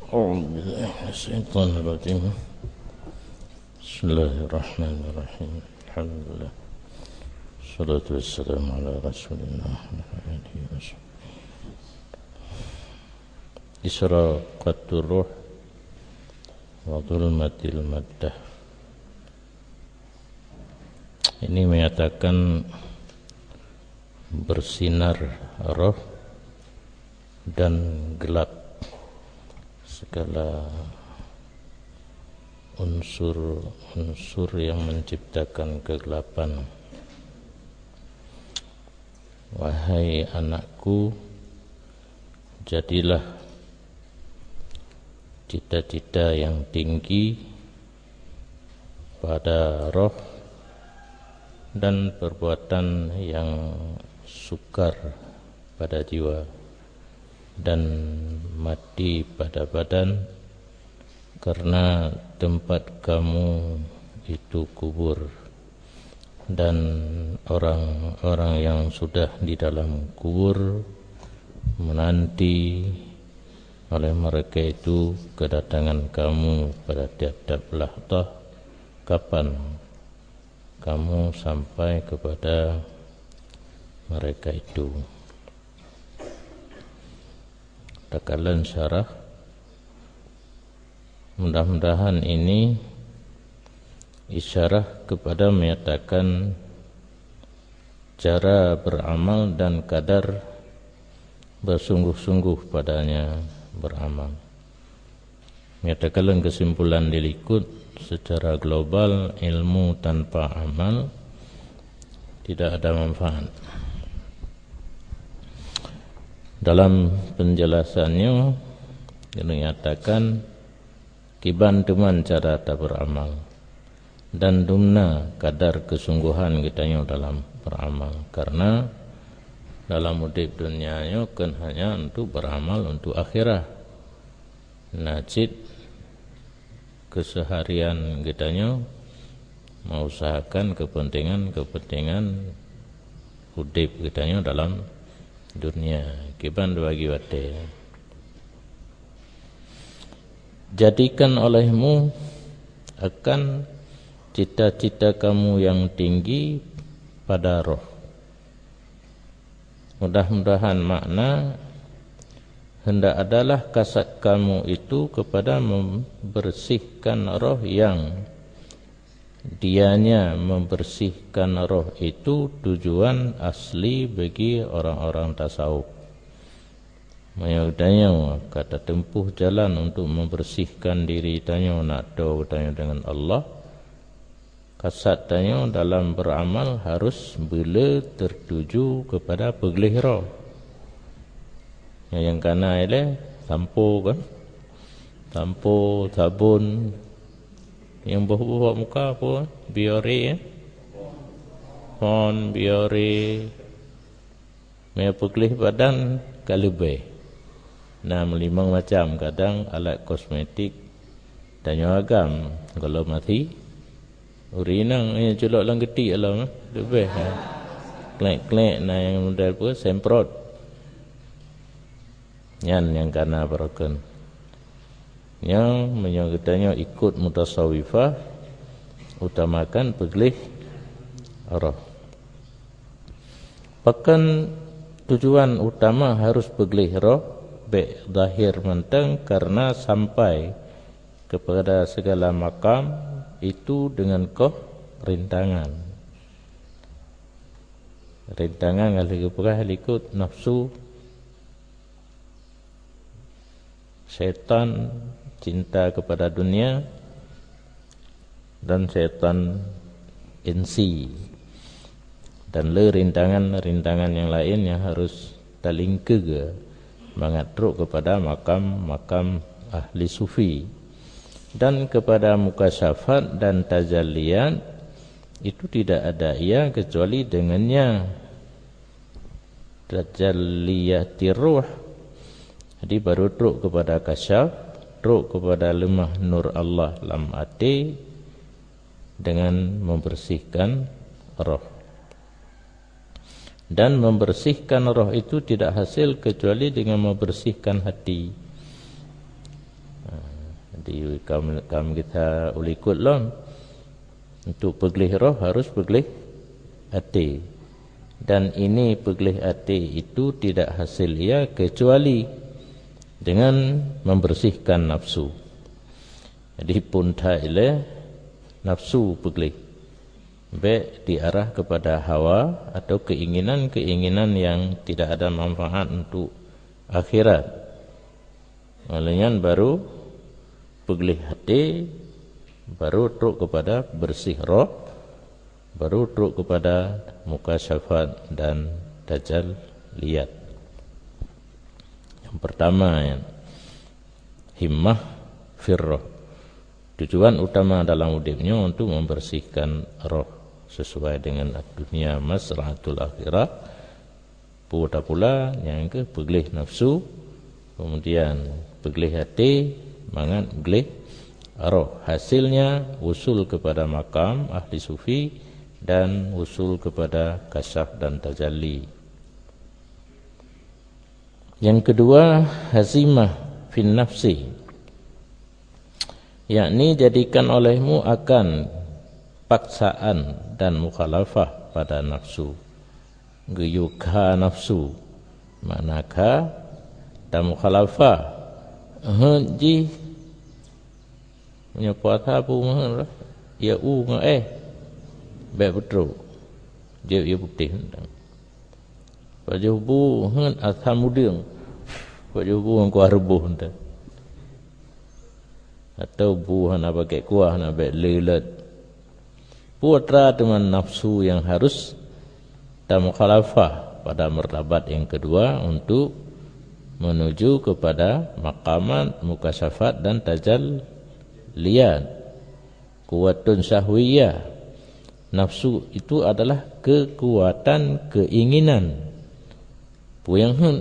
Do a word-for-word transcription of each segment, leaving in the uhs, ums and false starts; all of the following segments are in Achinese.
أعوذ بالله من الشيطان الرجيم. بسم الله الرحمن الرحيم. الحمد لله. الصلاة والسلام على رسول الله وعلى آله وصحبه. إشراقة الروح وظلمة المادة. Ini menyatakan bersinar roh dan gelap segala unsur-unsur yang menciptakan kegelapan. Wahai anakku, jadilah cita-cita yang tinggi pada roh dan perbuatan yang sukar pada jiwa dan mati pada badan, karena tempat kamu itu kubur, dan orang-orang yang sudah di dalam kubur menanti oleh mereka itu kedatangan kamu pada tiap-tiap lahtah, kapan kamu sampai kepada mereka itu. Takalon syarah. Mudah-mudahan ini isyarah kepada menyatakan cara beramal dan kadar bersungguh-sungguh padanya beramal. Menyatakan kesimpulan di likot, secara global, ilmu tanpa amal tidak ada manfaat. Dalam penjelasannya, dinyatakan kiban teuma cara taberamal dan dumna kadar kesungguhan geutanyoe dalam beramal, karena dalam udeb dunia nyoe kon hanya untuk beramal untuk akhirat. Na cit keseharian geutanyoe meuusahakan kepentingan-kepentingan udeb geutanyoe dalam dunia, kiban dibagi watée. Jadikan olehmu akan cita-cita kamu yang tinggi pada roh. Mudah-mudahan makna hendak adalah kasat kamu itu kepada membersihkan roh yang dianya membersihkan roh itu tujuan asli bagi orang-orang tasawuf. Meunyoe geutanyoe ka tateumpôh jalan untuk membersihkan diri tanyoe, nak toe geutanyoe dengan Allah, kasat tanyoe dalam beramal harus beule tertuju kepada peugleh roh. Nyang, nyang kana ilée sampo kan? Sampo, sabon, nyang boh-boh bak muka apa? Biore, ya? Pon, Biore. Meunyoe peugleh badan ka leubeh. Na meulimong macam, kadang alat kosmetik tanyoe agam, gohlom até. Ureueng inong, eh, culok lam geutik lom, eh, leubeh, eh. Klek-klek na nyang model peue, semprot. Nyan nyang kana barokon. Nyoe, meunyoe geutanyoe ikot mutasawifah, utamakan peugleh roh. Pakon tujuan utama harus peugleh roh bék zahir mantong, karena sampai kepada segala makam itu dengan koh rintangan. Rintangan ka lheueh geupeugah likot nafsu, syaitan, cinta kepada dunia, dan syaitan insi. Dan le rintangan-rintangan nyang laén nyang harus talingkeue mangat trok kepada makam-makam ahli sufi. Dan kepada mukasyafat dan tajalliyat itu tidak ada ia kecuali dengannya. Tajalliyatir ruh. Jadi baru trok kepada kasyaf, trok kepada leumah nur Allah lam até dengan membersihkan roh. Dan membersihkan roh itu tidak hasil kecuali dengan membersihkan hati. Di kam, kam kita ulikot lom. Untuk peugleh roh harus peugleh até. Dan ini peugleh até itu tidak hasil ia kecuali dengan membersihkan nafsu. Jadi pun that ilée nafsu peugleh. Bék diarah kepada hawa atau keinginan-keinginan yang tidak ada manfaat untuk akhirat. Oleh nyan baru peugleh até, baru trok kepada bersih roh, baru trok kepada mukasyafat dan tajalliyat. Yang pertama, ya, himmah fir roh. Tujuan utama dalam udeb nyoe untuk membersihkan roh sesuai dengan dunia, mazra'atul akhirah. Peue tapula, nyang keu peugleh nafsu, kemudian peugleh até, mangat gleh roh. Hasilnya usul kepada makam ahli sufi dan usul kepada kasyaf dan tajalli. Yang kedua, hazimah fin nafsi, yakni jadikan olehmu akan paksaan dan mukhalafah pada nafsu. Geuyue kha nafsu, makna kha tamukhalafah. Heuet jih meunyoe puasa peue meuheuet, ya u ngon eh, bék beutrok, jeuet ya putéh. Pajoh bu heuet asam udeueng, pajoh bu ngon kuah reuboh teuh. Atau bu hana pakai kuah, hana bék leulat. Peue atra teuma nafsu yang harus tamukhalafah pada martabat yang kedua untuk menuju kepada maqamat mukasyafat dan tajalliyat. Quwwatun syahwiyah. Nafsu itu adalah kekuatan keinginan. Peue nyang heuet,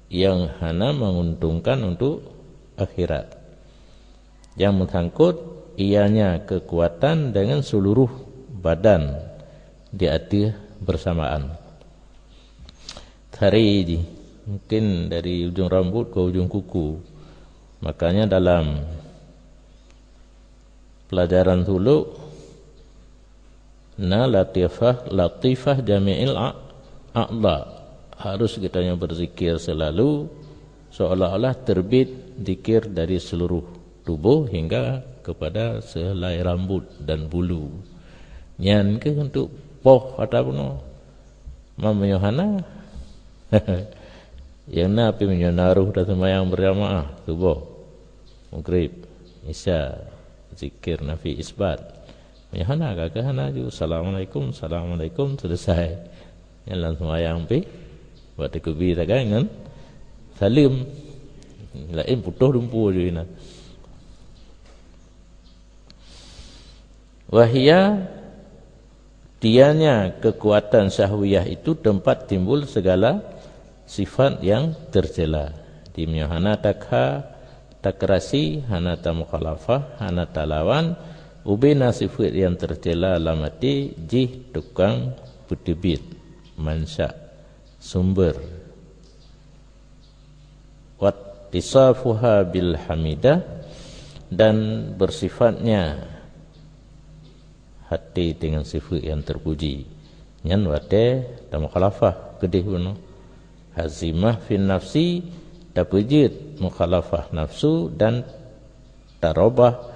nyang hana menguntungkan untuk akhirat. Nyang meusangkot, ianya kekuatan dengan seluruh badan di ateueh bersamaan. Tari jih, mungkin dari ujung rambut ke ujung kuku. Makanya dalam pelajaran suluk, na latifah, latifah jami'il a-, a'la. Harus geutanyoe berzikir selalu, seolah-olah terbit zikir dari seluruh tubuh hingga kepada sehelai rambut dan bulu. Nyan keuh untuk poh ata bunoe. Meunyoe hana, nyang na pih meunyoe na roh taseumayang beujamaah, suboh, maghrib, isya, zikir nafi isbat. Meunyoe hana, ka keuh hana ju, assalamualaikum, assalamualaikum, selesai. Nyan lam seumayang pih, bak teukubi sagai ngon saleuem. Laén putôh dumpeue ju inan. Wahia, dianya kekuatan syahwiyah itu tempat timbul segala sifat yang tercela. Di meunyoe hana takha, takeurasi, hana tamukhalafah, hana talawan, ubena sifat yang tercela lam até jih tukang peuteubiet, mansa, sumber. Wattisafuha bil hamidah, dan bersifatnya hati dengan sifat yang terpuji. Nyan watée tamukhalafah keudeh bunoe. Hazimah fin nafsi, tapeujeuet mukhalafah nafsu dan tarobah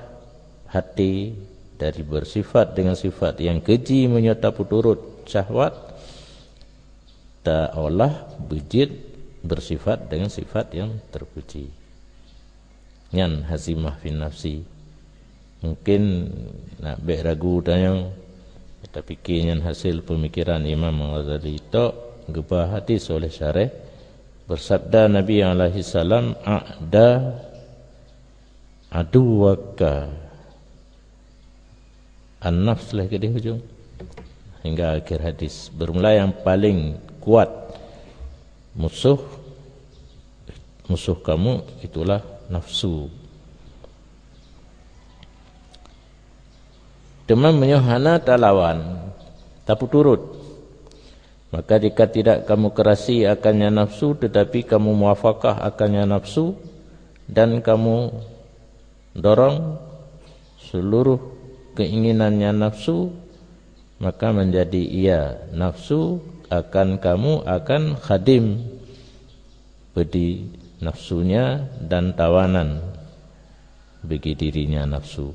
hati dari bersifat dengan sifat yang keji meunyoe tapeuturot syahwat, taolah beujeuet bersifat dengan sifat yang terpuji. Nyan hazimah fin nafsi. Mungkin nak bék ragu tanyoe, tapike nyan hasil peumikiran Imam Ghazali tok, geuba hadis oleh syareh. Bersabda Nabi alaihi salam, "A'da aduwaka an-nafs," lheueh keudeh ujong, hingga akhir hadis. Bermula yang paling kuat musuh, musuh kamu itulah nafsu. Teuma meunyoe hana talawan, tapeuturot, maka jika tidak kamu keurasi akannya nafsu, tetapi kamu muwafakah akannya nafsu, dan kamu Dorong seluruh keinginannya nafsu, maka menjadi ia nafsu akan kamu akan khadim bagi nafsunya dan tawanan bagi dirinya nafsu.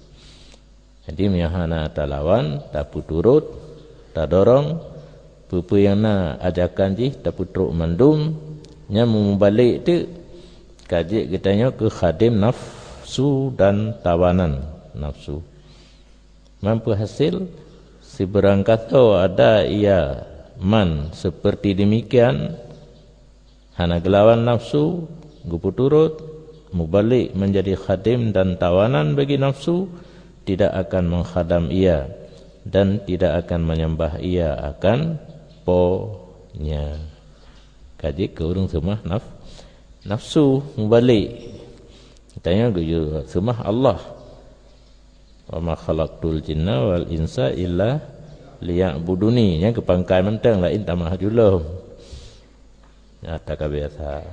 Jadi, meunyoe hana talawan, tapeuturot, tadorong, peue-peue nyang na ajakan jih tapeutrok mandum, nyan mubalek teuk, ka jeuet geutanyoe keu khadim nafsu dan tawanan nafsu. Mampu hasil, sibeurangkasoe ada ia man seperti demikian, hana geulawan nafsu, geupeuturot, mubalek menjadi khadim dan tawanan bagi nafsu, tidak akan mengkhadam ia, dan tidak akan menyembah ia akan Po-Nya. Ka jeuet keu ureuëng seumah naf-, nafsu, mubalek. Tanyoe geuyue seumah Allah. "Wa ma khalaqtul jinna wal insa illa liya'buduni." Nyan keu pangkai mantong, laén tamah julom. Nyata ka biasa.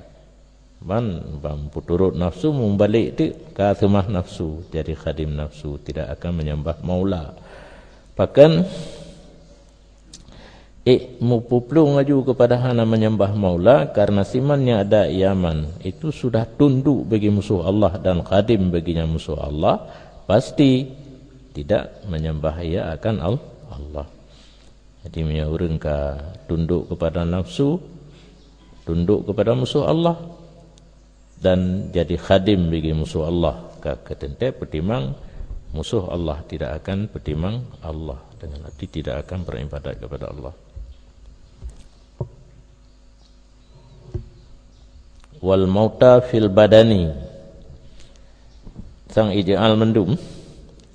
Ban, ban peuturot nafsu, mubalek teuk ka seumah nafsu, jadi khadim nafsu, tidak akan menyembah maula. Pakon ék mupeuplueng laju keupada hana menyembah maula, karena siman nyang ada ia man itu sudah tunduk bagi musoh Allah dan khadim baginya musoh Allah, pasti tidak menyembah ia akan Al-, Allah. Jadi, meunyoe ureuëng ka tunduk keupada nafsu, tundok keupada musoh Allah, dan jadi khadim bagi musoh Allah, ka keuteuntée peutimang musoh Allah, tidak akan peutimang Allah, dengan arti tidak akan beribadat kepada Allah. Wal mauta fil badani. Sang ij'al mandum.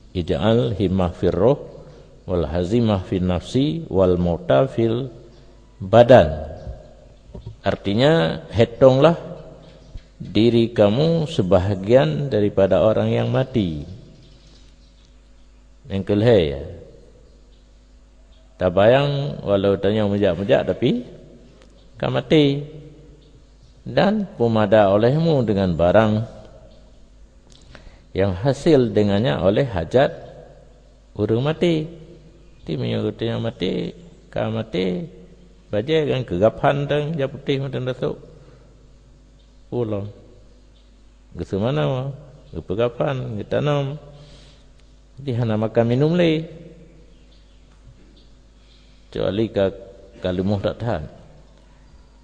Ij'al himmah fir roh, wal hazimah fin nafsi, wal mauta fil badan. Artinya, hitonglah diri kamu sebahagian daripada orang yang mati. Nyang keu lhée, ya. Tabayang, walau tanyoe meujak-meujak, tapi ka maté. Dan peumada olehmu dengan barang yang hasil dengannya oleh hajat ureuëng maté. Ti meunyoe geutanyoe maté, ka maté, bajée kan keu gaphan teuh, jak putéh mantong tasok. Ulôn. Geuseumanoe, geupeugaphan, geutanom. Jadi hana makan minum lé. Kecuali ka, ka leumoh that-that.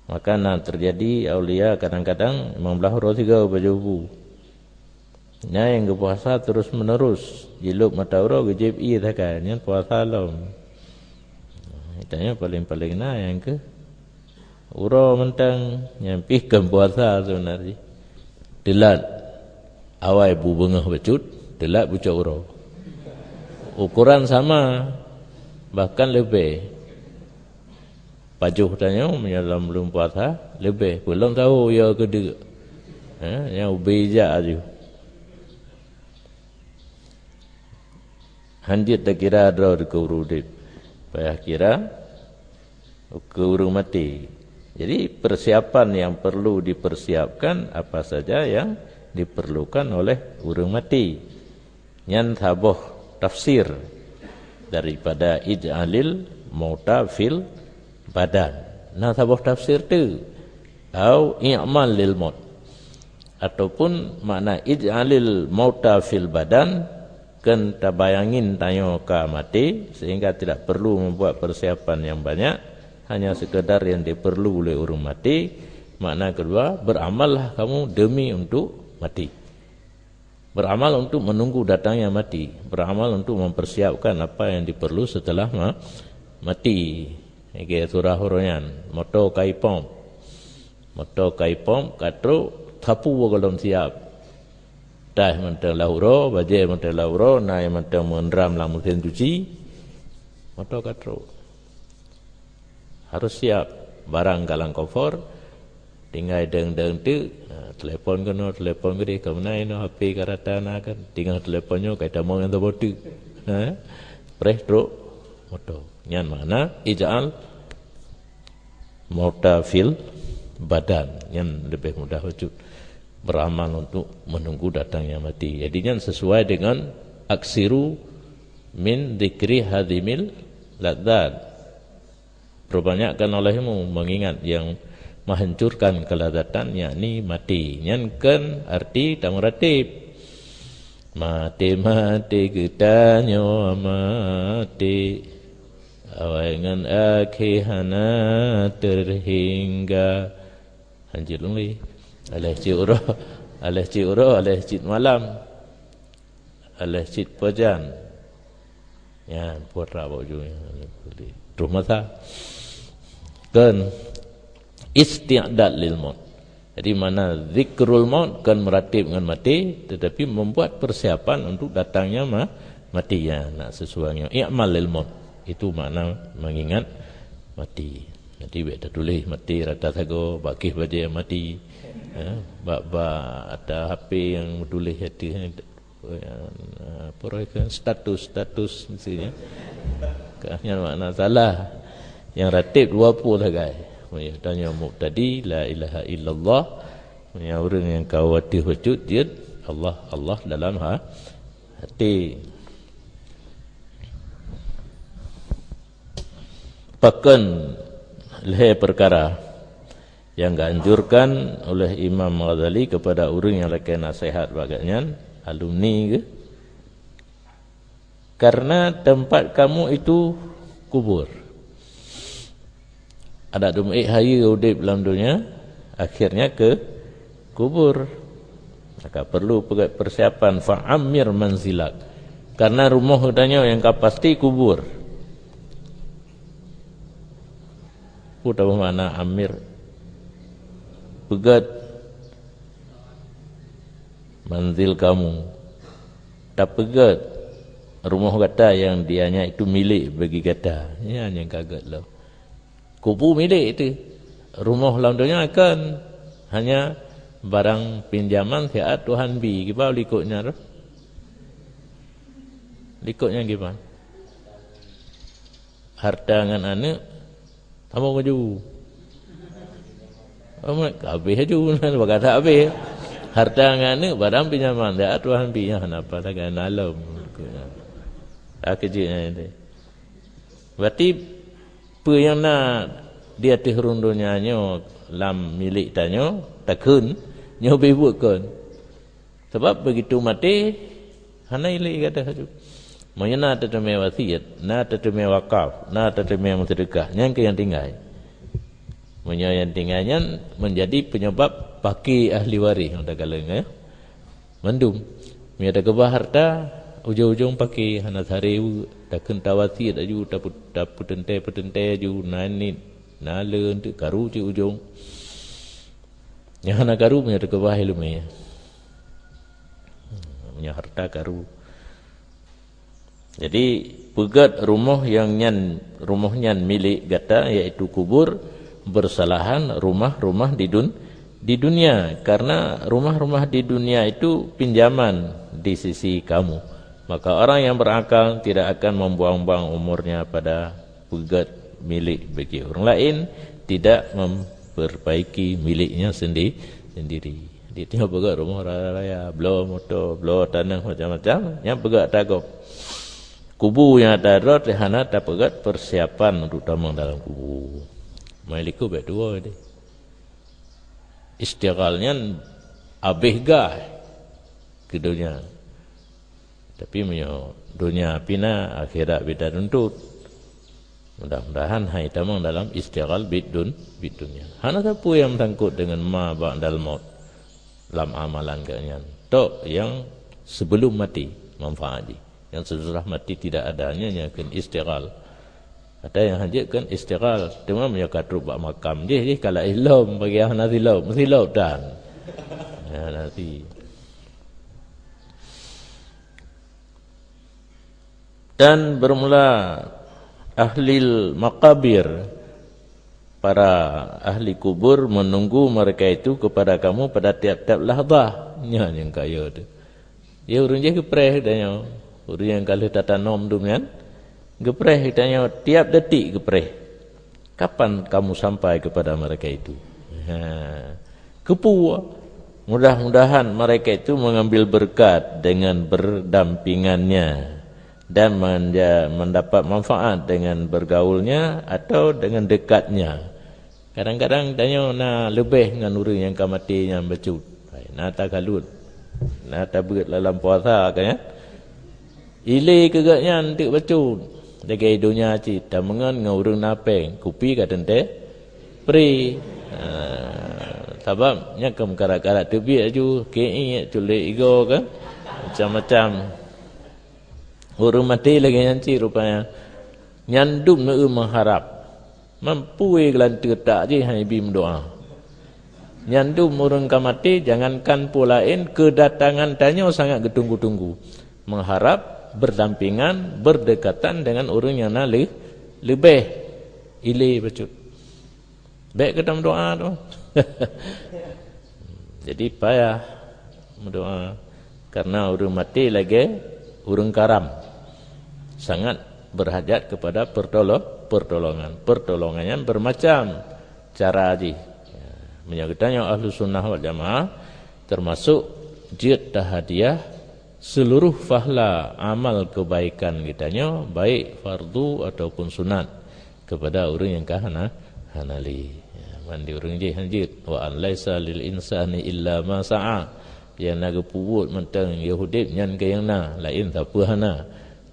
Maka na teujadi aulia kadang-kadang limong blaih uroe sigoe bajôh bu. Na nyang geupuasa terus menerus, jilôb mata uroe geujieb ié sakai, nyan puasa lom. Tanyoe paléng-paléng na nyang keu uroe mantong, nyan pih kon puasa sebenarnya. Teulat awai bu beungoh bacut, teulat bucok uroe. Ukuran sama, bahkan leubeh. Pajoh tanyoe meunyoe lom buleuen puasa, leubeh. Peulom saho ya keudeuk. Ha, nyang ubé jak aju. Hanjeuet takira droe di keu ureuëng udeb. Payah kira keu ureuëng maté. Jadi, persiapan yang perlu dipersiapkan apa saja yang diperlukan oleh ureuëng maté. Nyan saboh tafsir daripada ij'alil mauta fil badan. Na saboh tafsir tu, au i'mal lil maut. Ataupun makna ij'alil mauta fil badan, kon tabayangin tanyoe ka maté, sehingga tidak perlu membuat persiapan yang banyak, hanya sekedar yang diperlu oleh ureuëng maté. Makna kedua, beramallah kamu demi untuk mati. Beramal untuk menunggu datangnya mati, beramal untuk mempersiapkan apa yang diperlu setelah ma-, mati. Lagée surah uroe nyan, moto ka ipom. Moto ka ipom, ka trok, sapu gohlom siab. Taih mantong lam uroe, bajée mantong lam uroe, na nyang mantong meunram lam mesin cuci, moto ka trok. Harus siap, barang ka lam kofor, tinggai deng-deng teuk, ha, telepon keunoe, telepon keudeh, ka meunan inoe H P ka rata na kan, tinggai telepon nyoe, ka itamong nyang saboh teuk. Ha? Preh trok moto. Nyan makna ij'al mauta fil badan. Nyan leubeh mudah bacut. beramal untuk menunggu datangnya mati. Jadi, nyan sesuai dengan aksiru min dzikri hadzimil ladzat. Perbanyakkan olehmu mengingat yang menghancurkan kelezatan, yakni mati. Nyan kan arti tameuratéb. Maté-maté geutanyoe maté, awai ngon akhé hana teuhingga. Hanjeuet lôn lé. Alah cit uroe, alah cit uroe, alah cit malam. Alah cit pajan. Nyan, putra bak ujong nyan. Terus masa. Kan isti'dad lil maut. Jadi, makna zikrul maut kan meuratéb ngon maté, tetapi membuat persiapan untuk datangnya ma-, mati. Ya, nak sesuai ngon i'mal lil maut. Itu makna mengingat mati. Jadi, bèk tatuléh mati rata sagoe, bak kéh bajèe mati. Ya, bak, bak ata H P nyang meutuléh ateueh, eh, apa roh kan status, status mesti, ya. Ka nyan makna salah. Nyang ratéb dua ploh sagai. Meunyoe tanyoe mubtadi, la ilaha illallah. Meunyoe ureueng nyang ka watèe bacut jeuet Allah, Allah dalam ha-, até. Pakon lhèe peukara nyang geuanjurkan oleh Imam Ghazali kepada ureueng nyang lakèe naseuhat bak gobnyan, alumni geuh, karena tempat kamu itu kubur. Adak dum ék hayeue udép lam donya, akhirnya ke kubur. Maka perlu pe-, persiapan, fa'ammir manzilak. Karena rumoh geutanyoe nyang ka pasti kubur. Peue taboh makna amir? Peugét manzil kamu. Tapeugét rumoh gata nyang dianya itu milék bagi gata. Nyan nyang ka gét lom. Kubu milék teuh. Rumoh lam donya kan hanya barang pinjaman siat Tuhan bi. Kiban likot nyan roh? Likot nyan kiban? Harta ngon aneuk, tamong laju. Amat habéh laju, bagasak habéh. Harta ngon aneuk barang pinjaman siat Tuhan bi, nyan hana apa sagai na lom. Ka keujeuet nyan teuh. Berarti peue nyang na di ateueh rhueng donya nyoe lam milék tanyoe, takheun nyoe beubuet kon. Sabab begitu maté, hana ilée gadôh laju. Meunyoe na tateumé wasiet, na tateumé wakaf, na tateumé meuseudeukah, nyan keuh nyang tinggai. Meunyoe nyang tinggai nyan menjadi penyebab paké ahli waréh nyang takalon, ya. Mandum. Meunyoe takeubah harta, ujong-ujong paké, hana saré weuek, takheun tawasiet laju, tapeu-, tapeuteuntée-peuteuntée laju, na niet, na le, eunteuk karu cit ujong. Nyang hana karu meunyoe takeubah ileumé. Meunyoe harta karu. Jadi, peugét rumoh nyang nyan, rumoh nyan milék gata, yaitu kubur, bersalahan rumah-rumah di dun-, di dunia. Karena rumah-rumah di dunia itu pinjaman di sisi kamu. Maka orang yang berakal tidak akan membuang-buang umurnya pada peugét milék bagi orang lain, tidak memperbaiki miléknya sendi-, sendiri. Di tiep peugét rumoh raya-raya, bloe moto, bloe tanoh macam-macam, nyan peugét ata gob. Kubu nyang ata droe teuh hana tapeugét persiapan untuk tamong dalam kubu. Mai likot bèk tuwoe deh. Istighal nyan abéh gah keu donya. Tapi meunyoe donya pih na, akhirat beda tuntot. Mudah-mudahan hai tamong dalam istighal bid dun-, bid dunya. Hana sapeue nyang meusangkot deungon ma ba'dal maut lam amalan geuh nyan. Tok nyang sebelum mati manfaat jih. Nyang sesudah mati tidak ada, nyan nyang kheun istighal. Ada nyang hanjeuet kheun istighal, teuma meunyoe ka trok bak makam jih, jih ka laén lom, bagi hana silop, silop tan. Ya, nanti. Dan bermula ahlil maqabir, para ahli kubur menunggu mereka itu kepada kamu pada tiap-tiap lahzah. Nyan nyang kaya tu. Ya, ureueng jih geupreh tanyoe. Ureueng nyang ka lheueh tatanom dum nyan, geupreh tanyoe tiap detik geupreh. Kapan kamu sampai kepada mereka itu? Ha. Keupeue? Mudah-mudahan mereka itu mengambil berkat dengan berdampingannya dan menja-, mendapat manfaat dengan bergaulnya atau dengan dekatnya. Kadang-kadang tanyoe na leubeh ngon ureuëng nyang ka maté nyan bacut. Hai, na takalon, na tabeuet lam puasa, kan, ya? Ilé keu gobnyan teuk bacut. Lagée donya cit, tameungon ngon ureuëng na péng, kupi ka teuntée pri. Ha, sabab nyan ka meukarat-karat teubiet laju, keuiek, culek igoe kan, macam-macam. Ureuëng maté lagée nyan cit rupanya. Nyan dum neu meuharab. Mampu geulanteue tak jih hana ibi meudoá. Nyan dum ureuëng ka maté, jangankan peue laén, keudatangan tanyoe sangat geutunggu-tunggu. Meuharab berdampingan, berdekatan dengan ureuëng nyang na le-, leubeh ilé bacut. Bék geutanyoe meudoá tu. Jadi payah meudoá, karena ureuëng maté lagée ureuëng karam, sangat berhajat kepada pertolo-, pertolongan. Pertolongan nyan bermacam cara jih. Ya, meunyoe geutanyoe Ahlus Sunnah wal Jamaah, termasuk jeuet tahadiah seluruh pahala amal kebaikan geutanyoe, baik fardu ataupun sunat, kepada ureuëng nyang ka hana, hana lé. Ya, mandi ureuëng jih hanjeuet. "Wa an laisa lil insani illa ma sa'a." Nyang na geupeubuet mantong Yahudi nyan keuh nyang na, laén sapeue hana.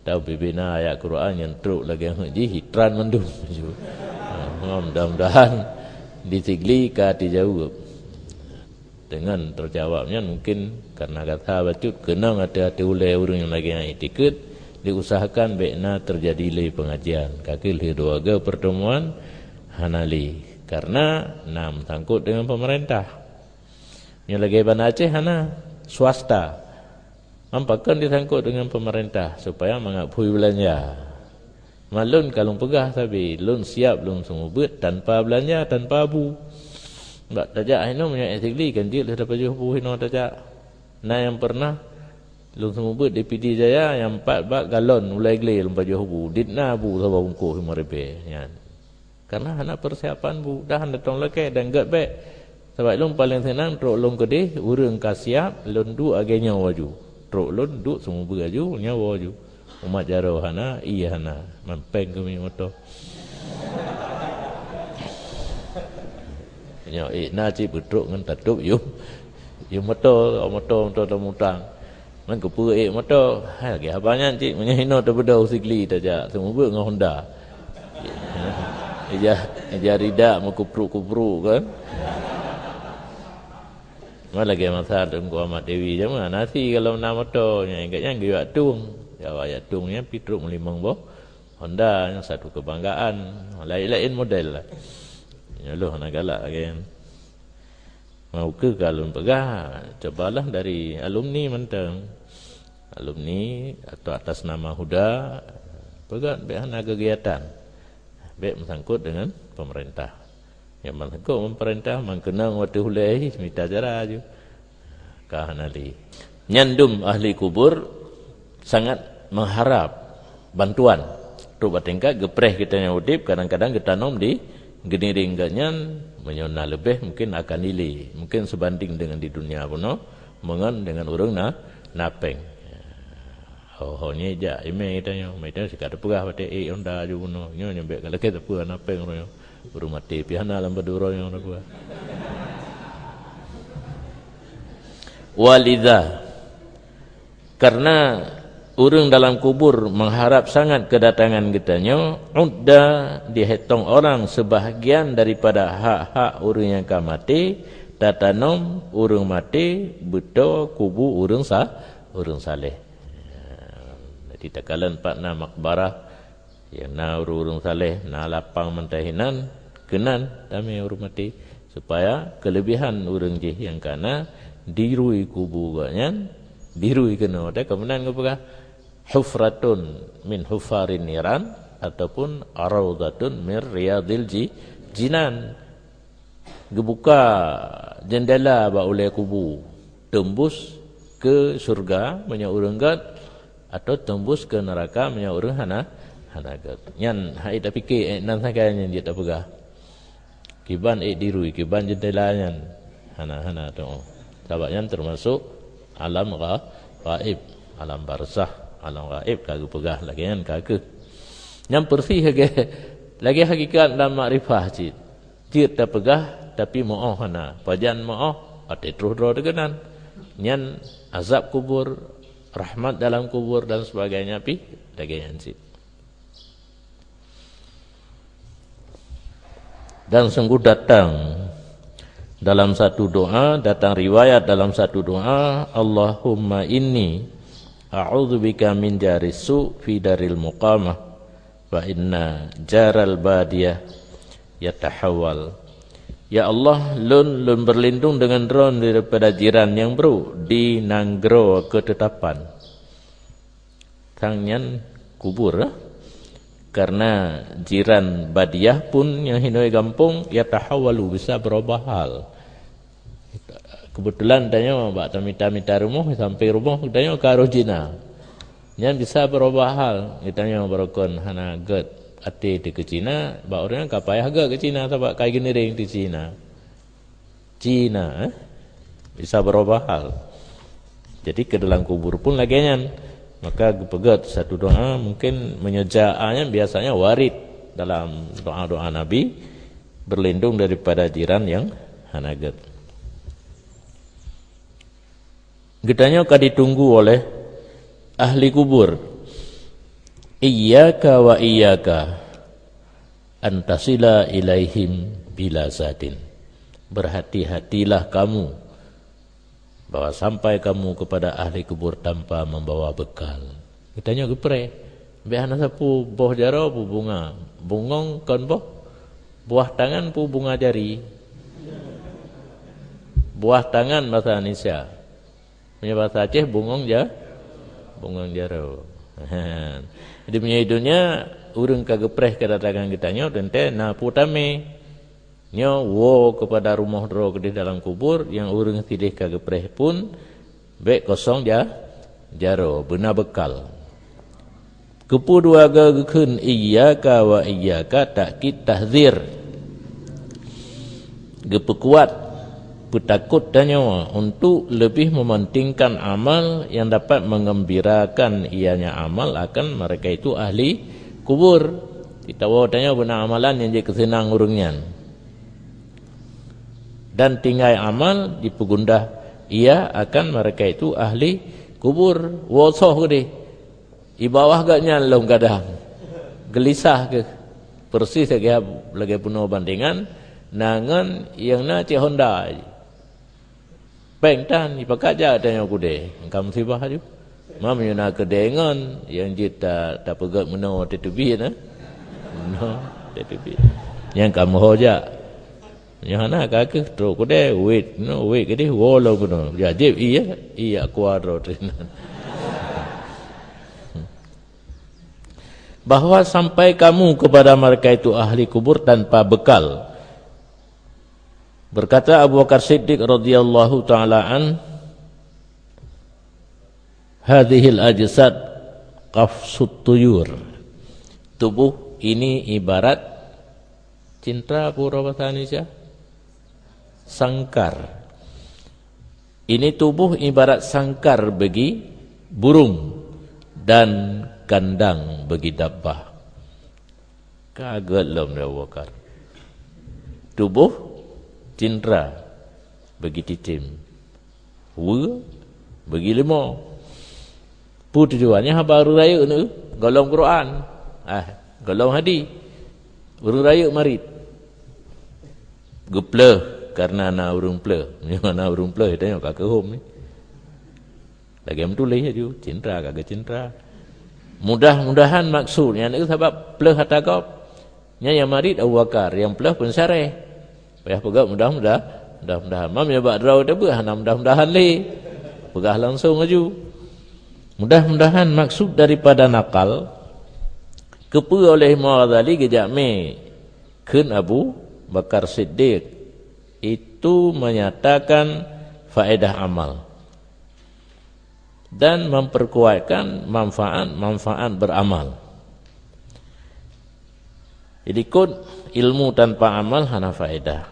Tahu bibina ayat Quran nyang trok lagée heuet jih, hitran mandum. Ha, mudah-mudahan di Sigli ka tijaweueb. Deungon teujaweueb nyan mungkin karena gata bacut keunong ateueh-ateueh ulée ureuëng nyang lagée nyan itikeuet, diusahakan bék na teujadi lé pengajian. Ka keuh lheueh dua go pertemuan hana lé, karena na meusangkot deungon pemerintah. Nyoe lagée Banda Aceh hana, swasta. Nyan pakon disangkot deungon pemerintah supaya mangat phui beulanja. Malôn ka lôn peugah sabe, lôn siab lôn seumeubeuet tanpa beulanja, tanpa bu. Bak tajak hinoe meunyoe ék Sigli kan jeuet lheueh tapajoh bu hinoe tajak. Na nyang pernah lôn seumeubeuet di Pidie Jaya nyang pat bak galon ulée glé lôn pajoh bu, dit na bu saboh bungkôh limong ribée nyan. Karena hana persiapan bu, dah hana tong lakée dan gét bék. Sabab lôn paleng seunang trok lôn keudeh, ureuëng ka siab, lôn duek lagée nyoe laju. Trok lôn duek seumeubeuet laju, nyoe laju. Umat jaroe hana, ié hana, man péng keu minyeuk moto. Nyoe ék na cit beutrok ngon tatôb yum, yum moto, moto, moto tamutang. Man keupeue ék moto, hai lagée haba nyan cit, meunyoe hinoe tabeudôh Sigli tajak, seumeubeuet ngon Honda. Ija, ija ridak meukupruk-kupruk kan. Meunan lagée masa Teungku Ahmad Dewi jameun, nasi kalau na moto, nyan ingat nyan geuyue tueng. Jawa jak tueng nyan pih trok meulimong boh Honda, nyan satu kebanggaan. Laén-laén model lah. Nyoe lôn hana galak lagée nyan. Mau keu ka lôn peugah, cobalah dari alumni mantong. Alumni atau atas nama Huda, peugah bék hana kegiatan. Bék meusangkot deungon pemerintah. Nyang ban seukoh ngon peurintah, man keunong watée ulée mita cara ju. Ka hana lé. Nyan dum ahli kubur sangat meuharab bantuan. Trok bak tingkat geupreh geutanyoe udeb, kadang-kadang geutanom di geuniring geuh nyan, meunyoe na leubeh mungkin akan ilé. Mungkin seubanding deungon di dunia bunoe, meungon deungon ureuëng na, na péng. Ho-ho nyoe jak imé tanyoe, imé tanyoe sika teupeugah watée ék Honda ju bunoe. Nyoe nyang bék ka lakée teupeue na péng uroe nyoe. Ureuëng maté pih hana lam padub uroe nyoe teupeue. Walidha, karena ureuëng dalam kubur mengharap sangat kedatangan geutanyoe, udda, dihetong orang sebahagian daripada hak-hak ureuëng nyang ka maté, tatanom ureuëng maté beuto kubu ureuëng sa-, ureuëng saleh. Jadi takalon pat na makbarah, ya, na ureuëng-ureuëng saleh, na lapang mantong hinan, keunan tamé ureuëng maté, supaya keulebihan ureuëng jih nyang ka na dirui kubu gobnyan, dirui keunoe. Watée ka meunan geupeugah, "Hufratun min hufarin niran," ataupun "Raudhatun min riyadil ji-, jinan." Geubuka jeundela bak ulée kubu, teumbus keu syeuruga meunyoe ureuëng gét, atau teumbus keu neuraka meunyoe ureuëng hana, hana gét. Nyan han ék tapike, ék nan sagai nyan jeuet tapeugah. Kiban ék dirui, kiban jeundela nyan hana, hana teuh. Sabab nyan teumasok alam gha-, ghaib, alam barzakh, alam ghaib ka geupeugah lagée nyan ka keuh. Nyan peureusih lagée, lagée hakikat lam makrifah cit. Jeuet tapeugah, tapi meu'oh hana. Pajan meu'oh, até troh droe teuh keunan. Nyan azab kubur, rahmat dalam kubur dan sebagainya pih lagée nyan cit. Dan sungguh datang dalam satu doa, datang riwayat dalam satu doa, "Allahumma inni a'udzubika min jari su fi daril muqamah, fa inna jaral badiyah yatahawwal." Ya Allah, lôn, lôn berlindung dengan Droen daripada jiran nyang brok di nanggroe keutetapan. Sang nyan kubur, eh? Karena jiran badiah pun nyang hinoe gampông, yatahawwalu, bisa berubah hal. Kebetulan tanyoe bak tamita-mita rumoh, sampai rumoh tanyoe ka roh Cina. Nyan bisa berubah hal. Geutanyoe barokon hana gét até teuh keu Cina, bak ureuëng ka payah gét keu Cina, sabab ka geuniréng teuh Cina. Cina, eh? Bisa berubah hal. Jadi, ke dalam kubur pun lagée nyan. Maka geupeugét satu doa, mungkin meunyoe jaa nyan biasanya warid dalam doa-doa Nabi, berlindung daripada jiran yang hana gét. Geutanyoe ka ditunggu oleh ahli kubur. Iyyaka wa iyyaka an tasila ilaihim bila zadin. Berhati-hatilah kamu bahwa sampai kamu kepada ahli kubur tanpa membawa bekal. Geutanyoe geupreh, bék hana sapeue boh jaroe peue bunga, bungong kon boh, buah tangan peue bunga jari. Buah tangan bahasa Indonesia. Meunyoe bahasa Aceh, bungong ja-, bungong jaroe. Jadi, meunyoe di dunia, ureuëng ka geupreh kedatangan geutanyoe, teuntée na peue tamé. Nyoe woe keupada rumoh droe keudeh dalam kubur, nyang ureuëng sideh ka geupreh pun, bék kosong ja-, jaroe, beuna bekal. Keupeue dua ga geukheun iyyaka wa iyyaka, takkid tahzir. Geupeukuat peutakot tanyoe untuk lebih mementingkan amal yang dapat mengembirakan ianya amal akan mereka itu ahli kubur. Kita woe tanyoe beuna amalan nyang jeuet keuseunang ureuëng nyan. Dan tinggai amal jipeugundah ia akan mereka itu ahli kubur. Woe soh keudeh. Di bawah gobnyan lom kadang. Geulisah keuh. Persis lagée, lagée peunoh bandingan, na ngon nyang na cit honda. Péng tan, jipakat jak tanyoe keudée. Ka musibah aju. Ma meunyoe na keudée ngon, nyang jeuet ta-, tapeugét meunoe teubiet, eh? Meunoe teubiet. Nyang ka meuho jak. Nyoe hana ka keuh trok keudée, wét, no, wét keudeh, woe lom keunoe. Ya, jép ié, ié kuadro teuh. Bahwa sampai kamu kepada mereka itu ahli kubur tanpa bekal. Berkata Abu Bakar Siddiq radhiyallahu taala an, "Hadhil ajsad qafsut tuyur." Tubuh ini ibarat cintra, pura bahasa Indonesia, sangkar. Ini tubuh ibarat sangkar bagi burung dan kandang bagi dabbah. Ka gét lom lé Abu Bakar. Tuboh cintra bagi cicém, weue bagi leumo. Peue tujuan nyan? Haba ureuëng rayeuk neu gohlom Quran, ah, gohlom hadis. Ureuëng rayeuk marit, geupleuh kareuna na ureuëng pleuh. Meunyoe na ureuëng pleuh, tanyoe ka keuhom ni. Lagée meutuléh laju, cintra ka geucintra. Mudah-mudahan maksud nyan, sabab pleuh ata gob. Nyan nyang marit Abu Bakar, nyang pleuh peunsaré. Payah peugah mudah-mudah, mudah-mudahan. Mam nyang bak droe teuh beuh hana mudah-mudahan lé. Peugah langsung laju. Mudah-mudahan maksud daripada nakal, keupeue oleh Imam Ghazali geujak mé kheun Abu Bakar Siddiq, itu menyatakan faedah amal dan memperkuatkan manfaat-manfaat beramal. Jadi, kon ilmu tanpa amal hana faedah.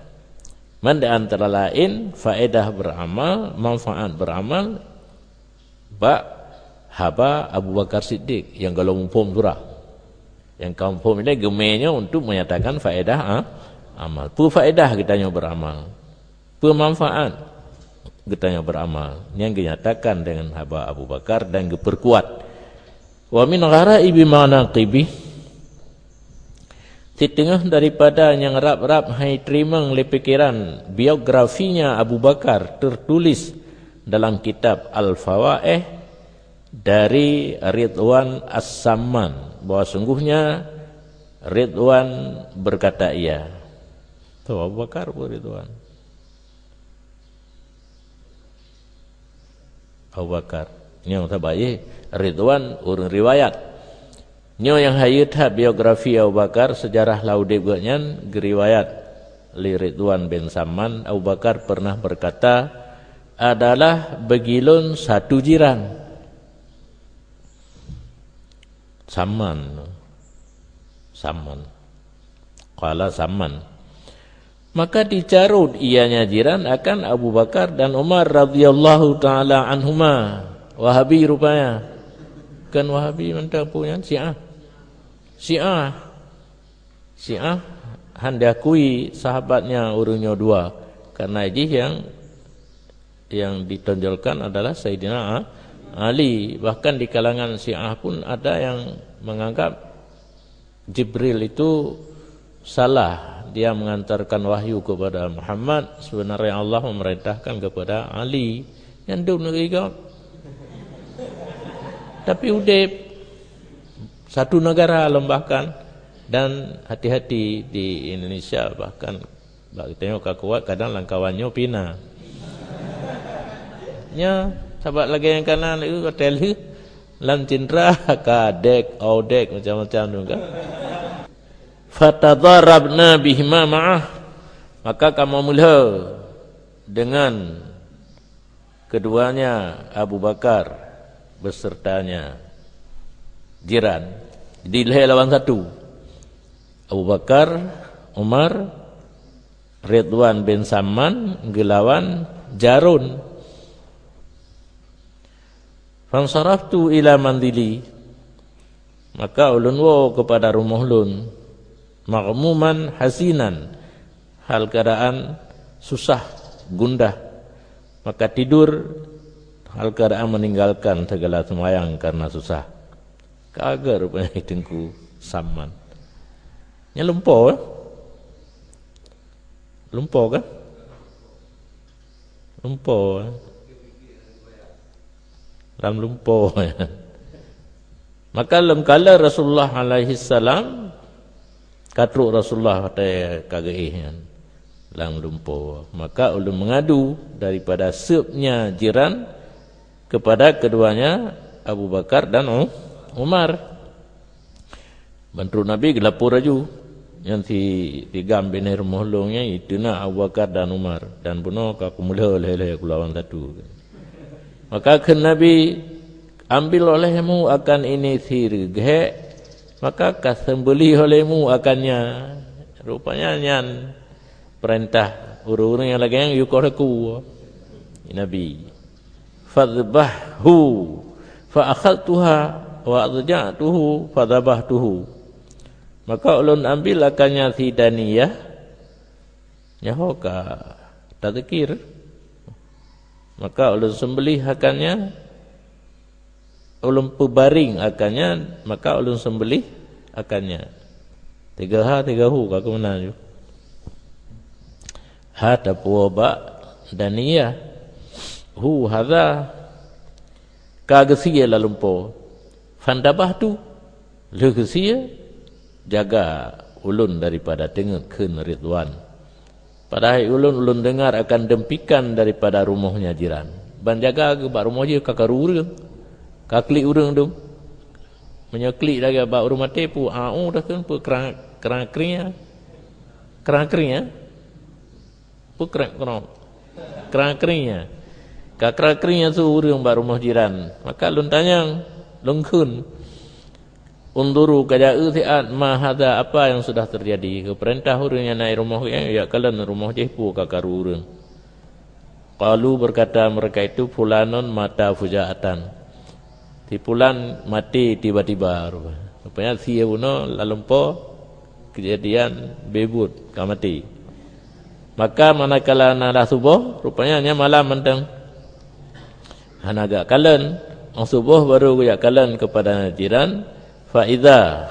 Man di antara laén faédah beuramal, manfaat beuramal bak haba Abu Bakar Siddiq nyang gohlom muphom surah. Nyang ka muphom ilée geumé nyoe untuk menyatakan faédah a-, amal. Peue faédah geutanyoe beuramal? Peue manfaat geutanyoe beuramal? Nyang geunyatakan dengan haba Abu Bakar dan geupeurkuat. Wa min gharaibi manaqibih, siteungoh daripada nyang rab-rab han jiteurimong lé pikeran biografinya Abu Bakar teutuléh dalam kitab Al-Fawaih dari Ridwan As-Samman, bahwa sungguhnya Ridwan berkata, ia, tu Abu Bakar peue Ridwan? Abu Bakar. Nyoe saban jih Ridwan ureuëng riwayat. Nyoe nyang hayeue that biografi Abu Bakar, seujarah lam udeb gobnyan geuriwayat lé Ridwan bin Samman. Abu Bakar pernah berkata, "Adalah bagi lôn satu jiran." Samman. Samman. Qala Samman. Maka dicarôt ianya jiran akan Abu Bakar dan Umar radhiyallahu ta'ala anhuma. Wahabi rupanya. Bukan Wahabi mantong peue nyan, Syiah. Syiah. Syiah han diakui sahabatnya ureuëng nyoe dua, karena jih nyang, nyang ditonjolkan adalah Saidina A-, Ali. Bahkan di kalangan Syiah pun ada yang menganggap Jibril itu salah, dia mengantarkan wahyu kepada Muhammad, sebenarnya Allah memerintahkan kepada Ali. Nyan dum lagée gob. Tapi udeb satu negara lom bahkan, dan hati-hati di Indonesia, bahkan bak geutanyoe ka kuat, kadang lam kawan nyoe pih na. Nyoe, sabab lagée nyang kana lheueh, hotel lheueh, lam cintra ka dek, odek, macam-macam tu kan. Fatadharabna bihima ma'ah, maka kamoe meulhö dengan keduanya, Abu Bakar besertanya jiran, dilhée lawan satu. Abu Bakar, Umar, Ridwan bin Samman geulawan jarun. Fansaraftu ila manzili, maka ulôn woe keupada rumoh lôn, maghmuman hazinan, hal keuadaan susah, gundah, maka tidur hal keuadaan meninggalkan segala seumayang karena susah. Ka gét rupanya Teungku Samman. Nyan lumpoe, eh? Lumpoe kan? Lumpoe, eh? Lam lumpoe. Maka lom kala Rasulullah alaihi salam, ka trok Rasulullah watée ka geuéh nyan lam lumpoe. Maka ulôn mengadu daripada seupnya jiran kepada keduanya Abu Bakar dan U-, Umar. Ban trok Nabi geulapor laju, nyan si, si gam binéh rumoh lôn nyan, itu na Abu Bakar dan Umar, dan bunoe ka kumeulhö lhée-lhée keu lawan satu. Maka kheun Nabi, "Ambil olehmu akan ini si geuhek, maka kaseumbeulih olehmu akannya." Rupanya nyan peurintah ureuëng-ureuëng nyang lagée nyan yue koh laku Nabi. "Fadzbahhu." Fa akhadtuha wa adja'tuhu fadzabahtuhu. Maka ulôn ambil akannya si Daniyah, nyoe ka tazkir. Maka ulôn seumbelih akannya, ulôn peubaring akannya, maka ulôn seumbelih akannya. Tiga ha, tiga hu, ka keuh meunan ju. Ha tapuwoe bak Daniyah. Hu hadza, ka geusie lam lumpoe. Fantabahtu, lheueh geusie, jaga ulôn daripada teungeut kheun Ridwan. Padahai ulôn, ulôn deungar akan deumpikan daripada rumohnya jiran. Ban jaga geuh bak rumoh jih ka karu ureuëng, ka klik ureuëng dum. Meunyoe klik lagée bak ureuëng maté, pu au dah kheun, pu krang, krang kring, krang kring, eh? Pu krang, krang, krang kring, eh? Ka krang kring su ureuëng bak rumoh jiran. Maka lôn tanyong, lôn kheun, Unzuru, kajak eu siat, ma hadza, apa nyang sudah teujadi. Geupeurintah ureuëng nyang na i rumoh nyan, jak kalon rumoh jih peue ka karu ureuëng. Qalu, berkata mereka itu, fulanun mata fujaatan. Si pulan maté tiba-tiba. Rupanya sie bunoe lalumpo kejadian beubuet ka maté. Maka manakala na lah suboh, rupanya nyan malam mantong. Hana jak kalon, óh suboh baru geujak kalon keupada jiran, fa iza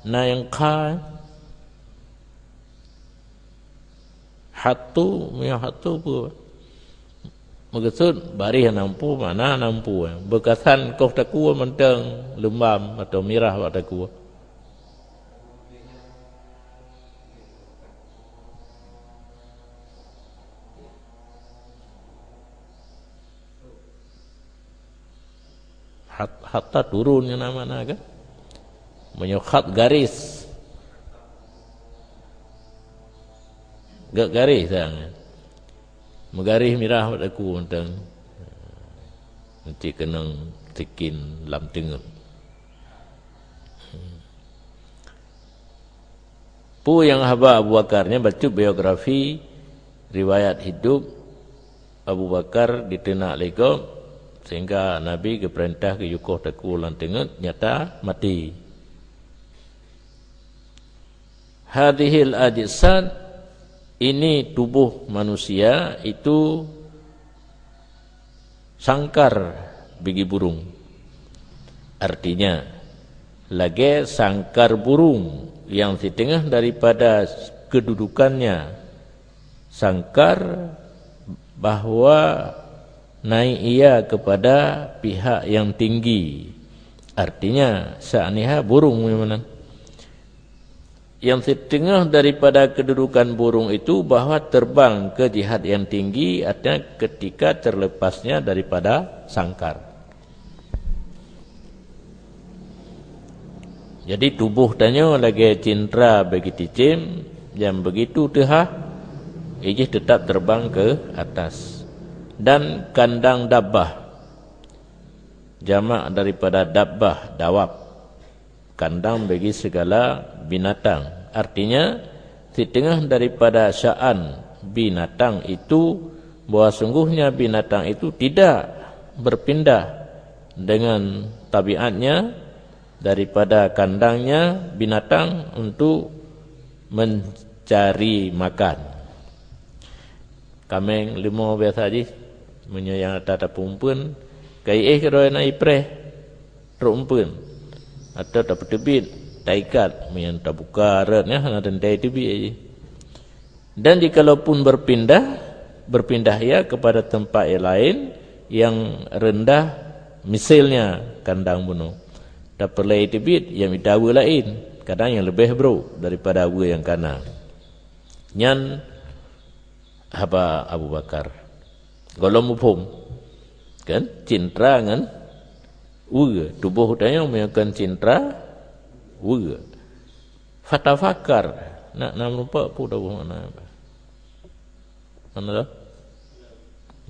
na nyang kha hatu, meunyoe hatu peue? Meukeusut bareh hana mampu, mana hana mampu. Beukasan koh takue mantong leumbam atau mirah bak takue. Hat-, hatta turun nyan na makna kan? Meunyoe khat garis. Gak garis sang. Meugaris mirah bak takue mantong. Nanti keunong sikin lam teungeut. Peue nyang haba Abu Bakar nyan bacut biografi riwayat hidup Abu Bakar diteunak lé gob, sehingga Nabi geupeurintah geuyukoh takue lam teungeut, nyata maté. Hadhil ajsad, ini tubuh manusia itu sangkar bigi burung. Artinya, lagée sangkar burung nyang siteungoh daripada keududukannya sangkar bahwa naik ia kepada pihak yang tinggi. Artinya, seaniha burung memang. Yang siteungoh daripada keududukan burung itu bahwa terbang ke jihad yang tinggi, artinya ketika terlepasnya daripada sangkar. Jadi, tuboh tanyoe lagée cintra bagi cicém nyang begitu teuhah, ijih teutap terbang ke atas. Dan kandang dabbah, jamak daripada dabbah, dawab, kandang bagi segala binatang. Artinya, siteungoh daripada sya'an binatang itu, bahwa sungguhnya binatang itu tidak berpindah dengan tabiatnya daripada kandangnya binatang untuk mencari makan. Kaméng, leumo biasa jih, meunyoe nyang ata tapeuumpeuen, ka iéh keudroe na ipreh trok umpeuen, atau tapeuteubiet, taikat, meunyoe tabuka rot nyan hana teuntée teubiet jih. Dan jikalaupun berpindah, berpindah ia kepada tempat yang lain yang rendah, misalnya kandang bunoe, tapeureulée teubiet nyang mita weue laén, kadang nyang leubeh brok daripada weue nyang kana. Nyan haba Abu Bakar. Gohlom muphom, kan? Cintra ngon weue. Tuboh tanyoe meunyoe kon cintra, weue. Fatafakar. Nak na meurumpok peue tuboh makna apa? Mana tu?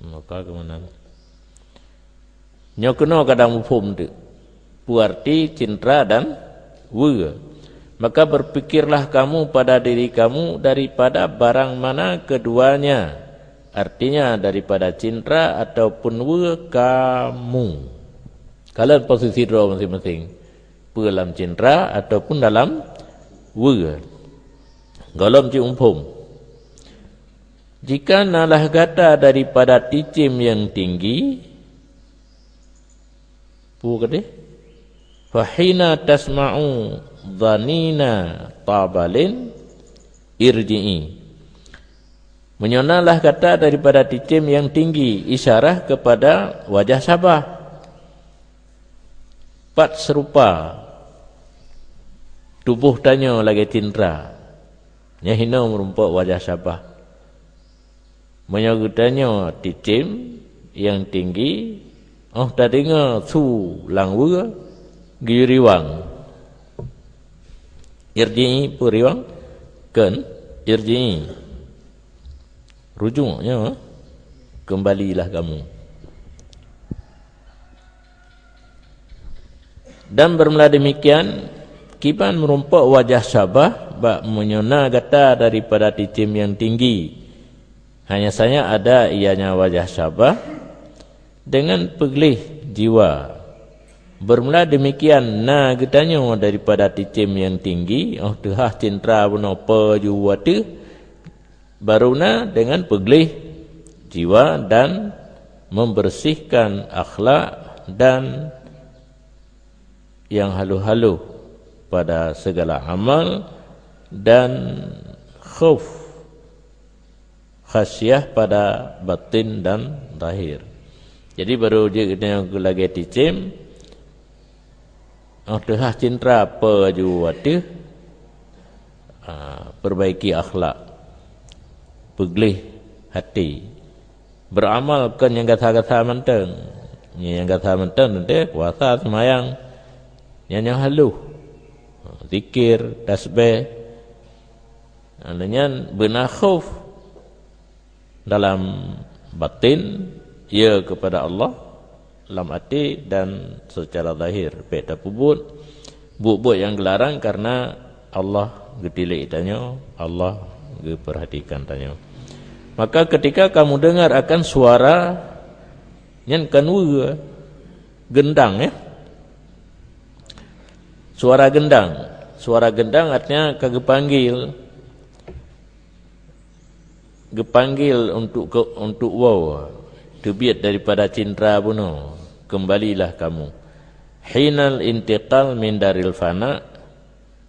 Maka ke mana? Nyoe keunoe kadang muphom teuk peue arti cintra dan weue. Maka berpikirlah kamu pada diri kamu daripada barang mana keduanya, artinya daripada cintra ataupun weue kamu. Kalon posisi droe masing-masing, peue lam cintra ataupun dalam weue. Gohlom cit muphom. Jika nalah gata daripada cicém nyang tinggi, peue keudeh? Fahina tasma'u dhanina tabalin irji'i. Meunyoe nalah gata daripada cicém nyang tinggi, isyarah kepada wajah Sabah. Pat seurupa tuboh tanyoe lagée cintra. Nyan hinoe meurumpok wajah Sabah. Meunyoe geutanyoe cicém nyang tinggi, óh tadeungoe su lam weue, geuyue riwang. Irji'i peue riwang? Kon, irji'i. Rujuk nyoe, kembalilah kamu. Dan bermula demikian, kiban meurumpok wajah syabah bak meunyoe na gata daripada cicém nyang tinggi. Hanya saja ada ianya wajah syabah dengan peugleh jiwa. Bermula demikian na geutanyoe daripada cicém nyang tinggi, óh teuhah cintra bunoe peue ju ateueh, baru na dengan peugleh jiwa dan membersihkan akhlak dan yang haluh-haluh pada segala amal dan khauf, khasyah pada batin dan zahir. Jadi baru jeuet geutanyoe lagée cicém, óh teuhah cintra peue ju ateueh, ah, perbaiki akhlak, peugleh hati, beramal kon nyang gasa-gasa mantong. Nyang gasa mantong teuntée puasa, seumayang, nyan nyang haluh, zikir, tasbih. Nyan beuna khauf dalam batin, ya kepada Allah, lam até dan secara zahir. Bék tapeubuet buet-buet nyang geularang karena Allah geutilék tanyoe, Allah geupeurhatikan tanyoe. Maka ketika kamu dengar akan suara, nyan kan weu, gendang, ya. Suara gendang. Suara gendang artinya ka geupanggil. Geupanggil untuk ke, untuk woe, teubiet daripada cintra bunoe, kembalilah kamu. Hinal intiqal min daril fana,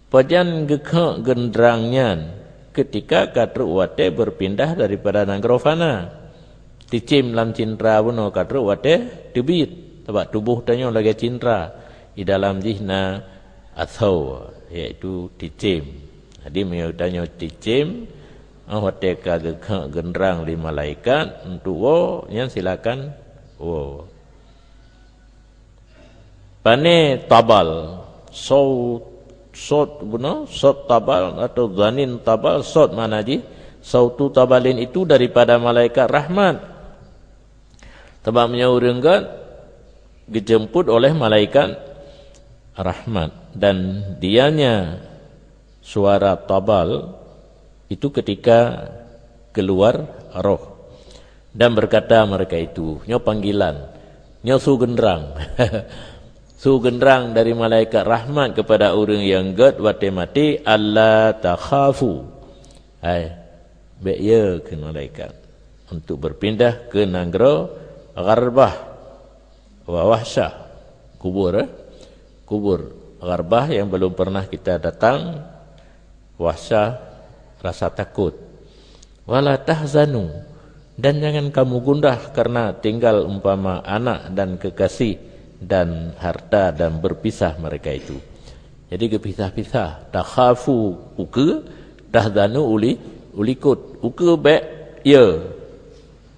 pajan geukheun gendang nyan, keutika ka trok watée beupindah daripada nanggroe fana. Cicém lam cintra bunoe ka trok watée teubiet, sabab tuboh tanyoe lagée cintra di dalam jih na asoe, yaitu cicém. Jadi meunyoe tanyoe cicém, óh watée ka geukheun gendang lé malaikat untuk woe, nyan silakan woe. Pane tabal, saut, saut bunoe, saut tabal atau zanin tabal, saut makna jih sautu tabalin itu daripada malaikat rahmat. Sabab meunyoe ureuëng gét geujemput oleh malaikat rahmat, dan dianya suara tabal itu ketika keluar roh. Dan berkata mereka itu, nyoe panggilan, nyoe su gendang. Su gendang dari malaikat rahmat kepada ureuëng nyang gét watée maté, "Alla takhafu." Hai, bék ye kheun malaikat, untuk berpindah ke nanggroe gharbah wa wahsyah, kubur, eh? Kubur gharbah yang belum pernah kita datang, wahsyah, rasa takut. "Wala tahzanu," dan jangan kamu gundah karena tinggal umpama anak dan kekasih dan harta dan berpisah mereka itu. Jadi geupisah-pisah, takhafu ukeue, tahzanu uli, ulikot, ukeue bék ye.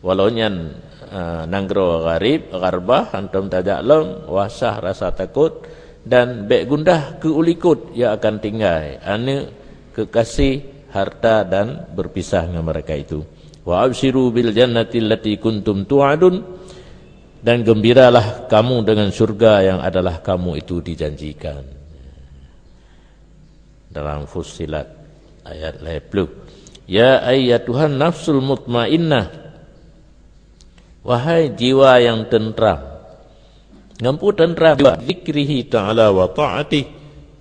Walau nyan, eh, nanggroe gharib, gharbah, hantom tajak lom, wahsyah, rasa takot, dan bék gundah keu ulikot nyang akan tinggai, aneuëk, kekasih, harta, dan berpisah ngon mereka itu. "Wa absyiru bil jannati allati kuntum tu'adun," dan gembiralah kamu dengan surga yang adalah kamu itu dijanjikan. Dalam Fussilat ayat lhée ploh, "Ya ayyatuhan nafsul mutmainnah," wahai jiwa yang tentram. Ngon peue tentram? "Zikrihi ta'ala wa ta'atih,"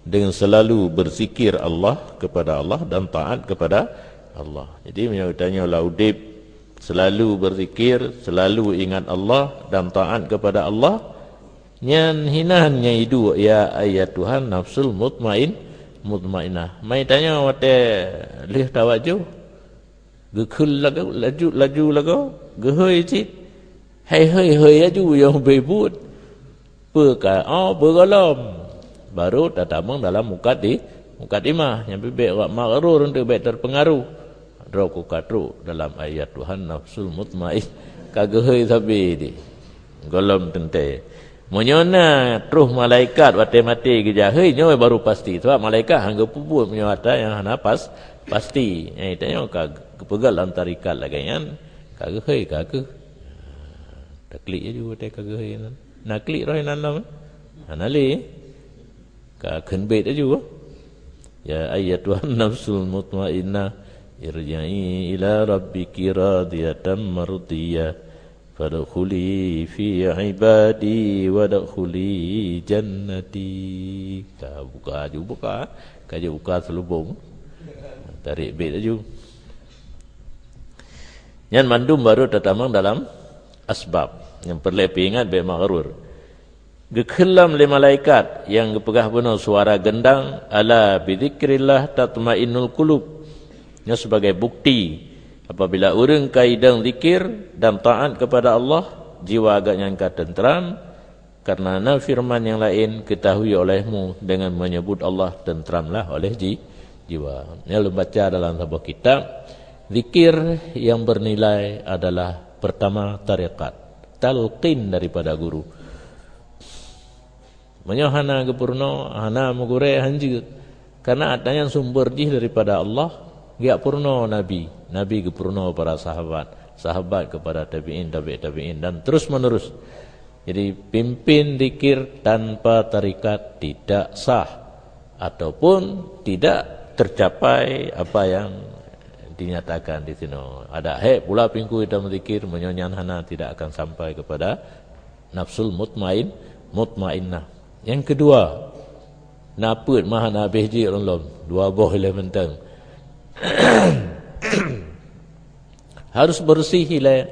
dengan selalu berzikir Allah, kepada Allah, dan taat kepada Allah. Jadi meunyoe tanyoe lam udeb selalu berzikir, selalu ingat Allah dan taat kepada Allah, nyan hinan nyang iduek, "Ya ayyatuhan nafsul mutmain, mutmainnah." Mai tanyoe watée lheueh tawajoh, geukheun laju, laju, laju lagoe, geuhôi cit. Hai hôi-hôi laju nyang beubuet. Peue ka, oh, peue gohlom. Baru tatamong dalam mukat di, mukat imah. Nyang pih bék awak maghrur untuk bék terpengaruh. Droe ku ka trok dalam ayat Tuhan nafsul mutmain. Ka geuhôi sabe di. Gohlom teuntée. Meunyoe na troh malaikat watée maté geujak hôi, nyoe baru pasti. Sebab malaikat hana geupeubuet meunyoe atra nyang hana pas, pasti. Nyang tanyoe ka geupeugah lam tarekat lagée nyan, ka geuhôi ka keuh. Taklik laju watée ka geuhôi nan. Na klik roh nan lom? Hana lé. Ka kheun bét laju. Ya ayyatuhan nafsul mutmainnah, irji'i ila rabbiki radiyatan mardiyah. Fadkhuli fi ibadi wadkhuli jannati. Ka buka laju buka. Ka jeuet buka seulubong. Tarek bét laju. Nyan mandum baru tatamong dalam asbab. Nyang peureulée peuingat bék maghrur. Geukheun lom lé malaikat nyang geupeugah bunoe suara gendang, "Ala bidzikrillah tatmainnul qulub." Nyoe sebagai bukti, apabila ureuëng ka idong zikir dan taat kepada Allah, jiwa gobnyan ka teuntram, karena na firman nyang laén, "Ketahui olehmu, dengan menyebut Allah, teuntramlah oleh ji-, jiwa." Nyoe lôn baca dalam saboh kitab, zikir yang bernilai adalah pertama tarekat, talqin daripada guru. Meunyoe hana geupeurunoe, hana meugurée, hanjeuet. Karena atra nyan sumber jih daripada Allah, geujak peurunoe Nabi, Nabi geupeurunoe para sahabat, sahabat kepada tabi'in, tabi' tabi'in, dan terus menerus. Jadi, pimpin zikir tanpa tarekat tidak sah ataupun tidak tercapai apa yang dinyatakan di sinoe. Adak hék pula pingku ita meuzikir, meunyoe nyan hana, tidak akan sampai kepada nafsul mutmain-, mutmainnah. Nyang keudua, na peuet mah hana habéh jeuet lom, dua boh ilée mantong. Harus bersih ilée.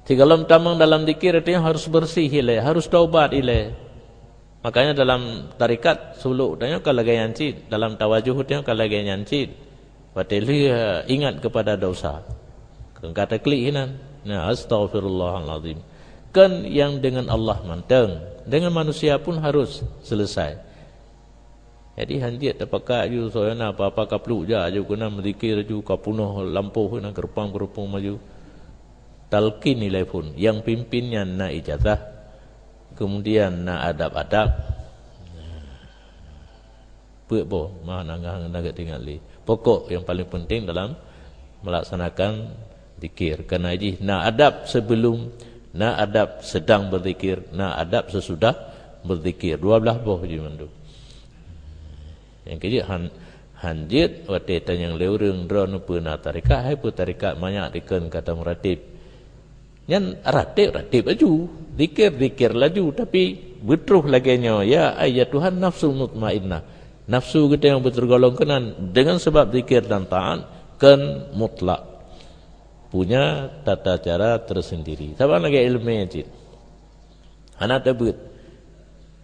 Sigohlom tamong dalam zikir, artinya harus bersih ilée, harus taubat ilée. Makanya dalam tarekat suluk tanyoe ka lagée nyan cit, dalam tawajuh tanyoe ka lagée nyan cit. Watée lheueh ingat kepada dosa, keu ka taklik hinan. Nah, astaghfirullahalazim. Kan yang dengan Allah mantong, dengan manusia pun harus selesai. Jadi hanjeuet tapakat aju soe na apa-apa ka pluek jak aju keunan meuzikir aju ka punoh lampôh keunan keureupeung-keureupeung maju. Talqin ilée phon, yang pimpin nyan na ijazah, kemudian na adab-adab. Peuet boh mah na, na, na geutingat lé. Pokok yang paling penting dalam melaksanakan zikir. Karena jih na adab sebelum, na adab sedang berzikir, na adab sesudah berzikir. Dua belah boh jih mandum. Nyang keujeuet han, hanjeuet watée tanyong lé ureuëng droeneuh peue na tarekat, hai peue tarekat manyak dikheun kata meuratéb. Nyan ratéb-ratéb laju, zikir-zikir laju, tapi beutroh lagée nyoe, ya ayyatuhan nafsul mutmainnah. Nafsu geutanyoe beuteurgolong keunan dengan sebab zikir dan taat kan mutlak. Punya tata cara tersendiri. Saban lagée iéleumé cit. Hana teubeuet.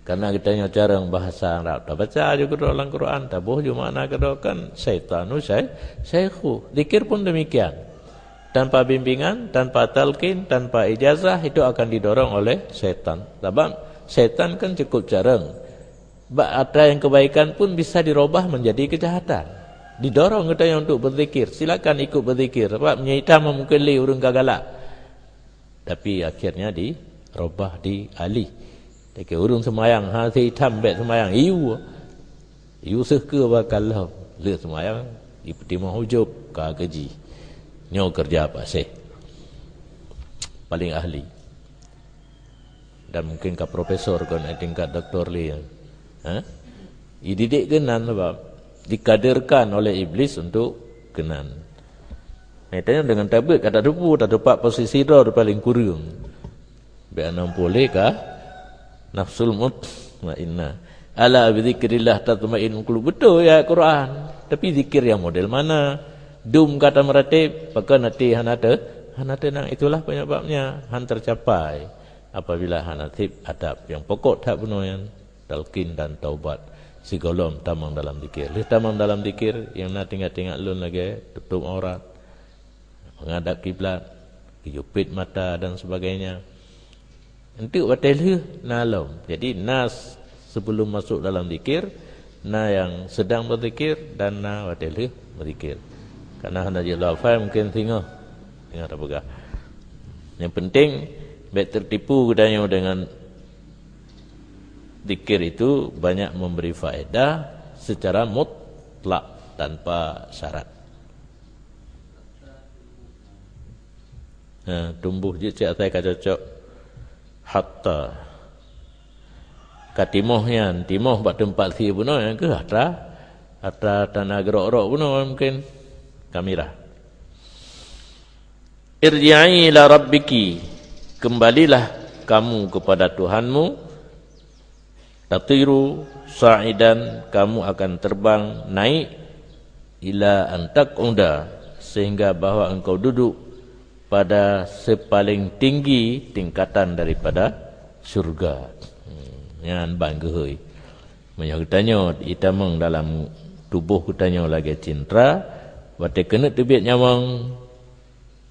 Karena geutanyoe carông bahasa Arab, tabaca aju keudroe lam Quran, taboh aju makna keudroe kan syaitanu syai-, syaikhu. Zikir pun demikian. Tanpa bimbingan, tanpa talqin, tanpa ijazah, itu akan didorong oleh syaitan. Sabab syaitan kan cukup carông. Bak atra nyang kebaikan pun bisa dirubah menjadi kejahatan. Didorong geutanyoe untuk berzikir, silakan ikut berzikir. Sabab meunyoe itam mungkin lé ureuëng ka galak. Tapi akhirnya dirubah, dialih. Lagée ureuëng seumayang, ha, si itam bék seumayang, iyu. Iyu seuh keu bakal lom. Lheueh seumayang, ipeutimang ujub, ka geuji. Nyoe keureuja Pak Syekh. Paling ahli. Dan mungkin ka profesor kon, eh, tingkat doktor lé. Ha? Ididik keunan sabab dikaderkan oleh iblis untuk keunan. Nah, tanyoe deungon tabeuet ka tateupeue, tatupat posisi droe paléng kureueng. Bék hana muphom lé ka nafsul mutmainnah. Ala bidzikrillah tatmainnul qulub. Beutôi ayat Quran. Tapi zikir nyang model mana? Dum ka tameuratéb, pakon até hana te-, hana teunang. Itulah penyebabnya han tercapai apabila hana sép adab nyang pokok that bunoe nyan. Talqin dan taubat. Sigohlom tamong dalam zikir. Lheueh tamong dalam zikir, nyang na teuingat-teuingat lôn lagée tutôb aurat, menghadap kiblat, geujupét mata dan sebagainya. Enteuk watée lheueh na lom. Jadi na s-, sebelum masuk dalam zikir, na nyang sedang berzikir dan na watée lheueh berzikir. Karena hana jeuet lafai mungkin singoh, singoh tapeugah. Yang penting bék tertipu geutanyoe dengan Zikir itu banyak memberi faedah secara mutlak tanpa syarat. Ha, tumbuh jeuet cit asai ka cocok. Hatta. Ka timoh nyan, timoh bak teumpat sie bunoe, nyan keuh atra, atra tana geurok-rok bunoe mungken ka mirah. "Irji'i ila rabbiki," kembalilah kamu kepada Tuhanmu, "tatiru sa'idan," kamu akan terbang naik, "ila an taq'uda," sehingga bahwa engkau duduk pada sepaling tinggi tingkatan daripada syurga. Hmm, nyan ban geuhôi. Meunyoe geutanyoe itamong dalam tuboh geutanyoe lagée cintra, watée keuneuk teubiet nyawöng,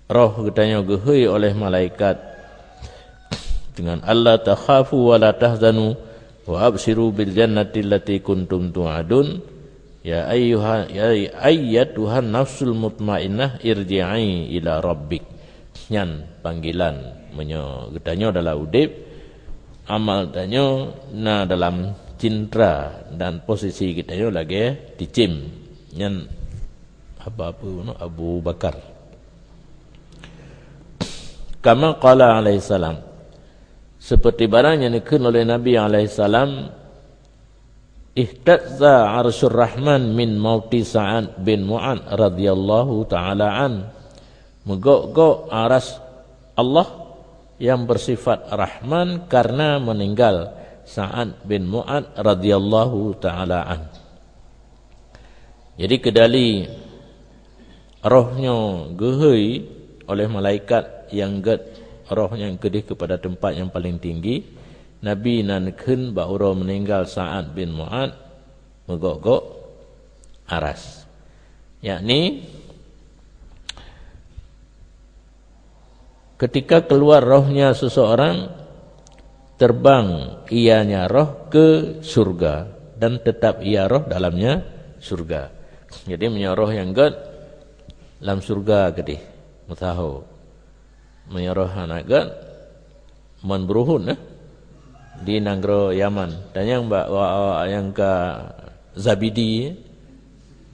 roh geutanyoe geuhôi oleh malaikat dengan, "Alla takhafu wa la tahzanu wa absyiru bil jannati allati kuntum tu'adun." Ya ayyuha-, ya ayyatuhan nafsul mutmainnah, irji'i ila rabbik. Nyan panggilan meunyoe geutanyoe dalam udeb, amal tanyoe na dalam cintra dan posisi geutanyoe lagée ticém. Nyan haba peue Abu Bakar. Kama qala alaihi salam. Seperti barang nyang neukheun oleh Nabi alaihi salam, "Ihtazza arsyur Rahman min mauti Sa'ad bin Mu'ad radhiyallahu ta'ala an." Meugok-gok aras Allah yang bersifat Rahman karena meninggal Sa'ad bin Mu'ad radhiyallahu ta'ala an. Jadi keudali roh nyoe geuhôi oleh malaikat nyang gét roh nyan keudeh keupada teumpat nyang paleng tinggi, Nabi na neukheun bak uroe meuninggal Sa'ad bin Mu'ad meugok-gok aras. Yakni, ketika keluar rohnya seseorang, terbang ianya roh ke surga dan tetap ia roh dalamnya surga. Jadi, meunyoe roh nyang gét lam surga keudeh, meusaho. Meunyoe roh hana gét, mon beuruhot, eh, di nanggroe Yaman. Tanyong bak awak-awak nyang ka Zabidi,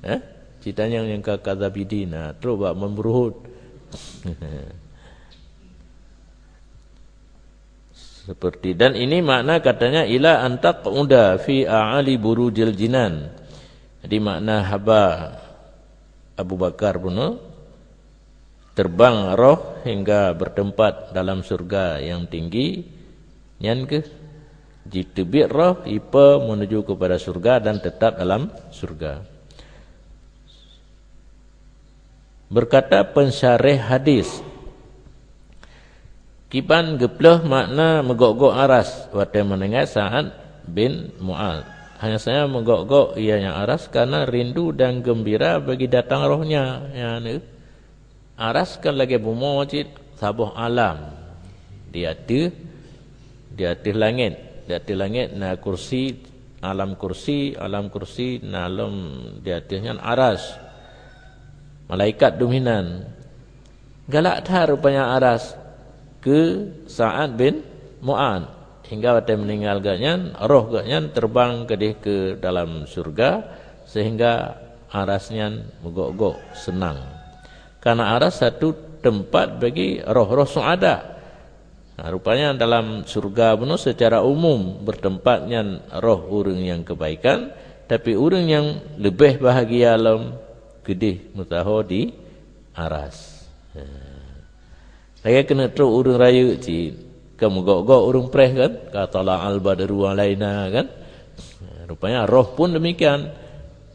eh? Ci tanyong nyang ka, ka Zabidi, na trok bak mon beuruhot. Seperti, dan ini makna katanya, "Ila an taq'uda fi a'ali burujil jinan." Jadi, makna haba Abu Bakar bunoe, terbang roh hingga bertempat dalam surga yang tinggi, nyan keuh jiteubiet roh ipe menuju kepada surga dan tetap dalam surga. Berkata pensyarah hadis, kiban geupeuleueh makna meugok-gok aras watée meuninggai Sa'ad bin Mu'ad. Hanya saja meugok-gok ianya aras karena rindu dan gembira bagi datang rohnya. Nyan, aras kan lagée bumoe cit, saboh alam di ateueh, di ateueh langét. Di ateueh langét na kursi, alam kursi, alam kursi na lom di ateueh nyan aras. Malaikat dum hinan. Galak that rupanya aras keu Sa'ad bin Mu'ad. Hingga watée meuninggai gobnyan, roh gobnyan terbang keudeh keu dalam syurga, sehingga aras nyan meugok-gok seunang. Karena aras satu teumpat bagi roh-roh suada. Nah, rupanya dalam syurga bunoe secara umum bertempat nyan roh ureuëng nyang kebaikan, tapi ureuëng nyang leubeh bahagia lom keudeh meusaho di aras. Lagée keuneuk trok ureuëng rayeuk cit, ka meugok-gok ureuëng preh kan? Ka tala al-badru alaina kan? Rupanya roh pun demikian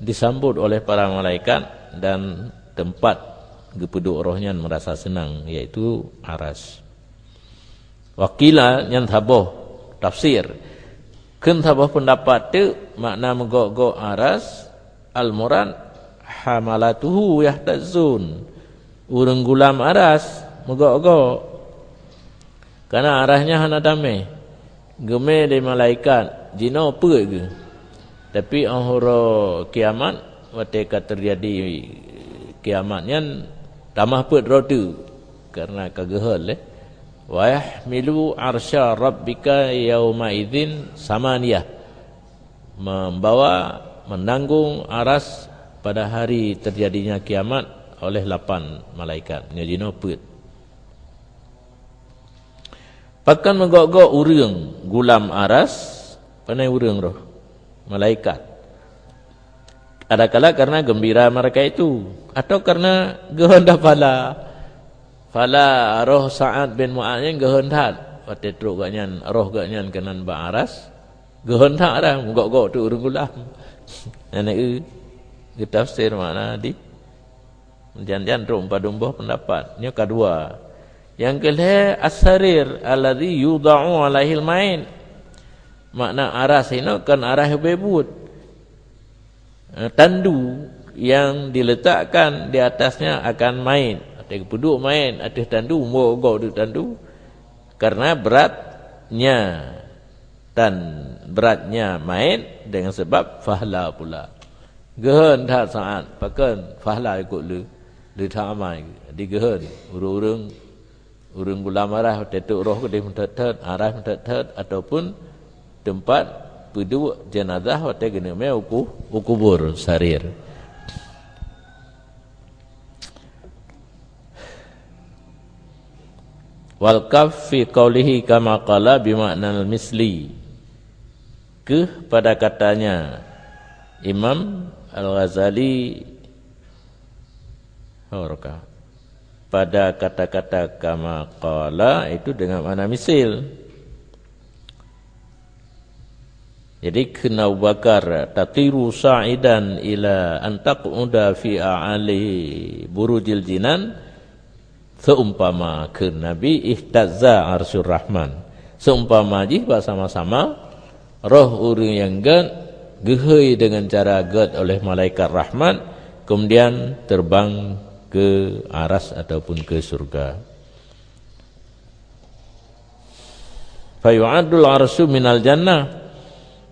disambut oleh para malaikat dan tempat geupeuduek roh nyan merasa senang, yaitu aras. Wakila nyan saboh tafsir. Kheun saboh peundapat teuk makna meugok-gok aras, al-murad hamalatuhu yahtazzun. Ureuëng gulam aras meugok-gok. Karena aras nyan hana damé. Geumé lé malaikat, jinoe peuet geuh. Tapi óh uroe kiamat, watée ka teujadi kiamat nyan, tamah peuet droe teuk, karena ka geuhot lé. "Wa yahmilu arsya rabbika yauma idzin samaniyah." Membawa, menanggung aras pada hari terjadinya kiamat oleh lapan malaikat. Nyoe jinoe peuet. Pakon meugok-gok ureuëng gulam aras, Pane ureuëng roh? Malaikat. Adakala karena gembira mereka itu, atau karena geuhonda phala. Phala roh Sa'ad bin Mu'adz nyan geuhon that. Watée trok gobnyan, roh gobnyan keunan bak aras, geuhon that dah, meugok-gok teuk ureuëng gulam. Nyan eu, geutafsir makna di. Jan-jan trok padum boh pendapat. Nyoe kadua. Nyang keulhée, as-sarir alladzi yudha'u 'alaihil mait. Makna aras inoe kon aras ubé buet. Eh, tandu yang diletakkan di atasnya akan mait. Watée geupeuduek mait ateueh tandu, meugok-gok di tandu, karena beratnya, tan beratnya mait dengan sebab fahla pula. Geuhon that Sa'ad, pakon fahla ikot lé, lé that amai, digeuhon ureuëng-ureuëng, ureuëng gulam aras watée trok roh keudeh meutot-tot, aras meutot-tot, ataupun teumpat peuduek jenazah watée geuneuk mé u ku-, u kubur, sarir. Wal kaf fi qaulihi kama qala bimaknal misli. Keuh pada katanya Imam Al-Ghazali, oh, roka. Pada kata-kata kama qala itu dengan makna misil. Jadi kheun Abu Bakar, "Tatiru sa'idan ila an taq'uda fi a'ali burujil jinan." Seumpama kheun Nabi, "Ihtazza arsyur rahman." Seumpama jih bak sama-sama roh ureuëng nyang gét geuhôi deungon cara gét oleh malaikat rahmat, kemudian terbang ke aras ataupun ke syurga. Fayu'addul arsyu minal jannah.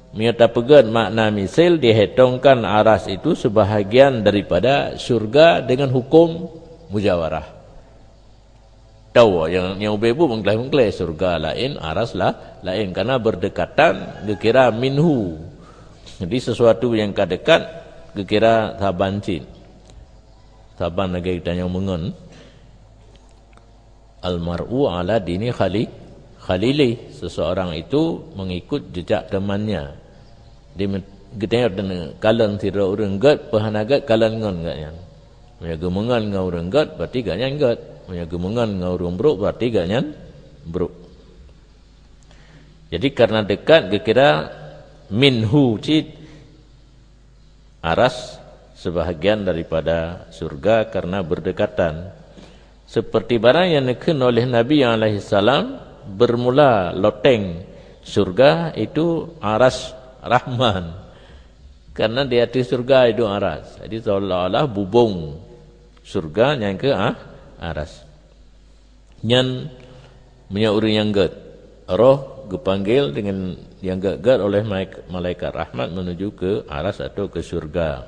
Meunyoe tapeugét makna misil, dihitongkan aras itu sebahagian daripada syurga dengan hukum mujawarah. Tahu nyang, nyang ubé buet meugleh-meugleh, syurga laén, aras lah laén, karena berdekatan geukira minhu. Jadi sesuatu nyang ka dekat geukira saban cit. Saban lagée geutanyoe meungon. Al-mar'u ala dini khali-, khalilih. Seseorang itu mengikut jejak temannya. Di me-, geutanyoe kalon sidroe ureuëng gét, peu hana gét kalon ngon gobnyan. Meunyoe geumeungon ngon ureuëng gét, berarti gobnyan gét. Meunyoe geumeungon ngon ureuëng brok, berarti gobnyan brok. Jadi karena dekat geukira minhu cit. Aras sebahagian daripada syurga karena berdekatan. Seperti barang yang dikheun oleh Nabi alaihissalam, bermula loteng syurga itu aras Rahman. Karena di ateueh syurga itu aras. Jadi seolah-olah bubong syurga nyang keu, ah, aras. Nyan meunyoe ureuëng nyang gét, roh geupanggil deungon nyang gét-gét oleh malaik-, malaikat rahmat menuju ke aras atau ke syurga.